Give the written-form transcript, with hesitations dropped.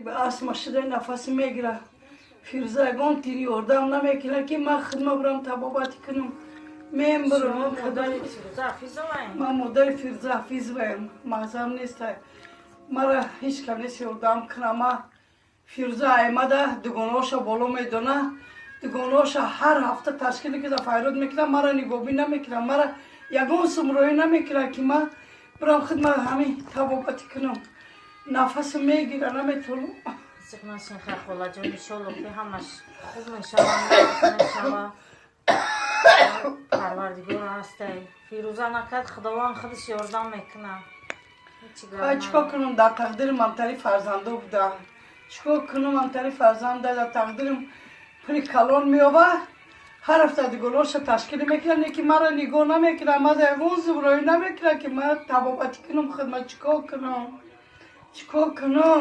Астма шуда, нафас мегира. Фирӯза ягон тини ёрдам намекунад, ки ман хидма бурам, табобатӣ кунам. Мен бурам. Ман модари Фирӯза Ҳафизоваем. Мазам неста, мара ҳеҷ кам нест ёрдам кунам. Ма Фирӯза аймада дугонаоша боло медона, дугонаоша ҳар ҳафта ташкил мекунад, файрод мекунад, мара нигоҳбин намекунад, мара ягон сумроӣ намекунад, ки ман бурам, хидма ҳамин табобатӣ кунам. Нафасам мегира, наметавонам. Зиқ нашин, хай, холаҷон, иншолло, ки ҳамаш хуб мешава, мешава. Парвардигор ҳастай. Фирӯза накард, Худованд худаш ёрдам мекунад. Чикор кунам, дар тақдирим ҳамтари фарзандо буда. Чикор кунам, ҳамтари фарзанда дар тақдирим. Пули калон меёва, ҳар ҳафта дугонаоша ташкил мекунад, не ки мара нигоҳ намекунад, мада ягон зумроӣ намекунад, ки ман табобатӣ кунам хидмат. Чикор кунам, чикор кунам?